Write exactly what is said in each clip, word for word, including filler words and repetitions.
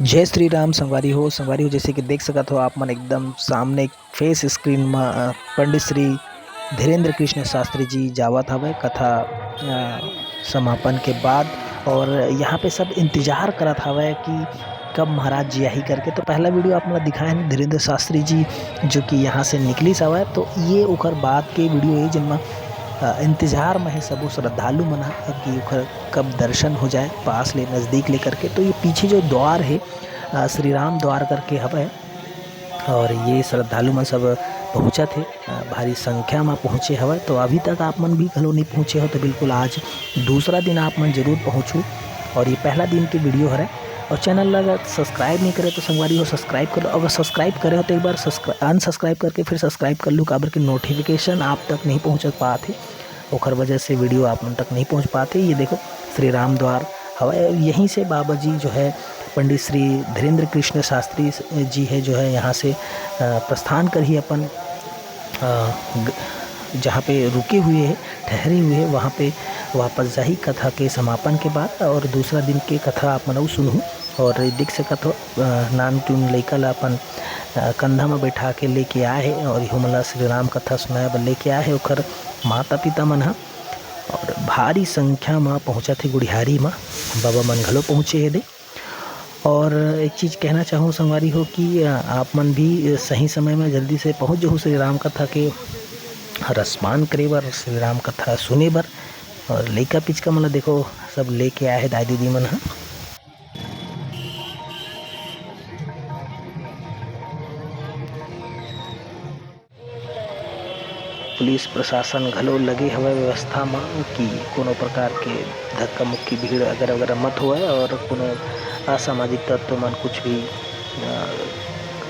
जय श्री राम संगवारी हो। संगवारी हो, जैसे कि देख सकत हो आप मन एकदम सामने फेस स्क्रीन म, अ, पंडित श्री धीरेंद्र कृष्ण शास्त्री जी जावत हवय कथा, अ, समापन के बाद, और यहाँ पे सब इंतजार करत हवय कि कब महाराज जी आही करके। तो पहला वीडियो आप मन ला दिखाए हन धीरेंद्र शास्त्री जी, जो कि यहाँ से निकलिस हवय, तो ये ओकर बाद के वीडियो हे, जेन म, अ, इंतजार म हे सबो श्रद्धालु मन ह कि ओकर कब दर्शन हो जाए पास ले, नजदीक ले करके। तो ये पीछे जो द्वार हे, अ, श्री राम द्वार करके हवय, और ये श्रद्धालु मन सब पहुँचत हे, अ, भारी संख्या म पहुँचे हवय। तो अभी तक आप मन भी घलो नहीं पहुँचे हो, तो बिल्कुल आज दूसरा दिन आप मन जरूर पहुँचू। और ये पहला दिन के वीडियो हरे, और चैनल ला अगर सब्सक्राइब नहीं करे तो संगवारी हो, सब्सक्राइब कर लो। अगर सब्सक्राइब करे हो तो एक बार सब्सक्रा-, अनसब्सक्राइब करके फिर सब्सक्राइब कर लू, काबर के नोटिफिकेशन आप तक नहीं पहुँच पात हे, ओखर वजह से वीडियो आप मन तक नहीं पहुँच पात हे। ये देखो, श्री राम द्वार हवय, यहीं से बाबा जी जो है, पंडित श्री धीरेंद्र कृष्ण शास्त्री जी है, जो है, यहाँ से, अ, प्रस्थान करही अपन, अ, ग-, जहाँ पे रुके हुए हैं, ठहरे हुए हैं, वहाँ पे वापस जाही कथा के समापन के बाद, और दूसरा दिन के कथा आप मन अउ सुनहू। और देख सकत हो, अ, नानचुन लइका ला अपन, अ, कंधा म बैठा के लेके आए हे, और इहू मन ला श्री राम कथा सुनाए बर लेके आए हे ओखर माता पिता मन ह। और भारी संख्या म पहुँचत हे गुढ़ियारी म, बाबा मन घलो पहुँचे हे दे। और एक चीज़ कहना चाहूँ संगवारी हो कि, अ, आप मन भी सही समय में जल्दी से पहुँच जाहू श्री राम कथा के रसपान करे बर, श्री राम कथा सुने बर। और लइका पिचका मन ला देखो, सब लेके आए हे दाई दीदी मन ह। पुलिस प्रशासन घलो लगे हवय व्यवस्था म कि कोनो प्रकार के धक्का मुक्की, भीड़ अगैरा वगैरह मत होवय और कोनो असामाजिक तत्व मन कुछ भी, अ,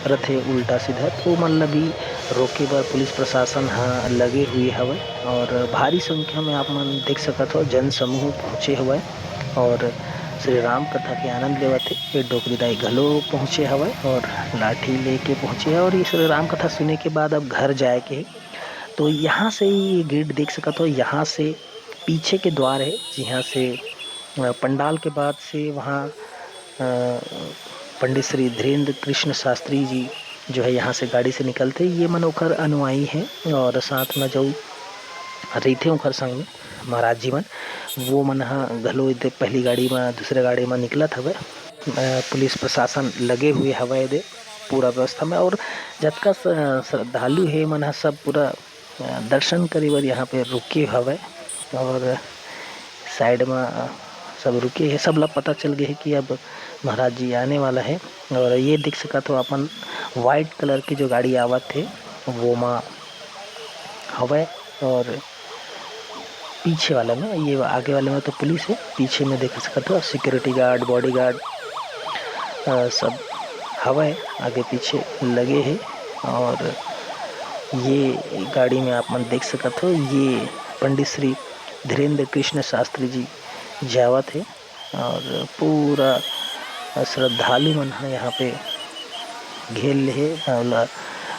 रथे उल्टा सीधा, तो ओमन ल भी रोके बर पुलिस प्रशासन ह लगे हुए हवय। और भारी संख्या में आप मन देख सकत हो, जन समूह पहुँचे हवय और श्री राम कथा के आनंद लेवत हे। ये डोकरी दाई घलो पहुँचे हवय और लाठी लेके पहुँचे हे और ये श्री राम कथा सुने के बाद अब घर जाए के हे। तो यहाँ से ही ये गेट देख सकत हो, यहाँ से पीछे के द्वार है, जिहाँ से, अ, पंडाल के बाद से वहाँ, अ, पंडित श्री धीरेंद्र कृष्ण शास्त्री जी जो है, यहाँ से गाड़ी से निकलथे। ये मन ओखर अनुयायी हैं और साथ में जो रहिथे ओखर संग में महाराज जी मन, वो मन ह घलो एदे पहली गाड़ी म, दूसरे गाड़ी म निकलत हवय। अ, पुलिस प्रशासन लगे हुए हवय एदे पूरा व्यवस्था में, और जतका स-, श्रद्धालु हे, मन ह सब पूरा, अ, दर्शन करे बर यहाँ पे रुके हवय, और साइड म, अ, सब रुके हे। सब ला पता चल गए हे कि अब महाराज जी आने वाला है। और ये देख सकत हो अपन, व्हाइट कलर के जो गाड़ी आवत हे, वो मा हवय, और पीछे वाला में, ये आगे वाले में तो पुलिस है, पीछे में देख सकत हो सिक्योरिटी गार्ड, बॉडीगार्ड, अ, सब हवय, आगे पीछे लगे हे। और ये गाड़ी में आप मन देख सकत हो, ये पंडित श्री धीरेंद्र कृष्ण शास्त्री जी जावत हे। और पूरा श्रद्धालु मन ह यहाँ पे घेर ले हे, ओला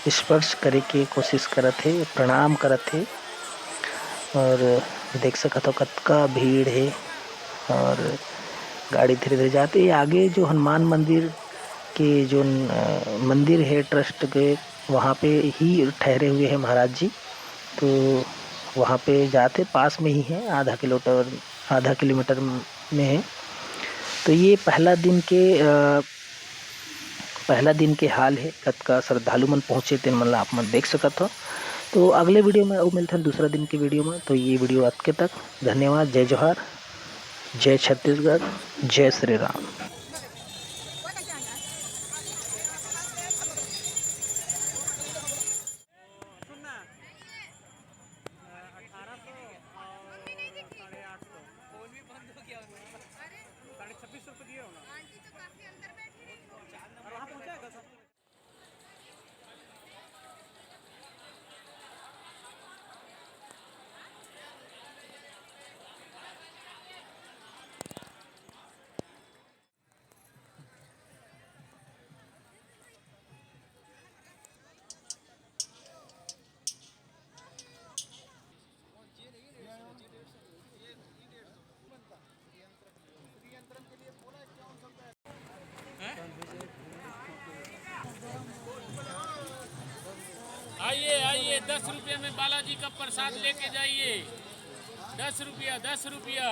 स्पर्श करे के कोशिश करत हे, प्रणाम करत हे। और देख सकत हो कतका भीड़ हे और गाड़ी धीरे-धीरे जात हे। आगे जो हनुमान मंदिर के जो, अ, मंदिर हे ट्रस्ट के, वहाँ पे ही ठहरे हुए हैं महाराज जी। तो वहाँ पे जात हे, पास में ही है, आधा किलोमीटर, आधा किलोमीटर में है। तो ये पहला दिन के, अ, पहला दिन के हाल है, कतका श्रद्धालु मन पहुँचे, तेन मन ला आप मन देख सकत हो। तो अगले वीडियो में अउ मिलथन दूसरा दिन के वीडियो में। तो ये वीडियो अतके तक, धन्यवाद, जय जोहार, जय छत्तीसगढ़, जय श्री राम। सुन ना, अठारह सौ और साढ़े आठ सौ। फोन भी बंद हो गया। साढ़े छब्बीस सौ रुपये दिए हो ना? आंटी तो काफी अंदर बैठी रही। और वहाँ पहुँचा है दस। आइए, आइए, दस रुपये में बालाजी का प्रसाद लेके जाइए। दस रुपया, दस रुपया।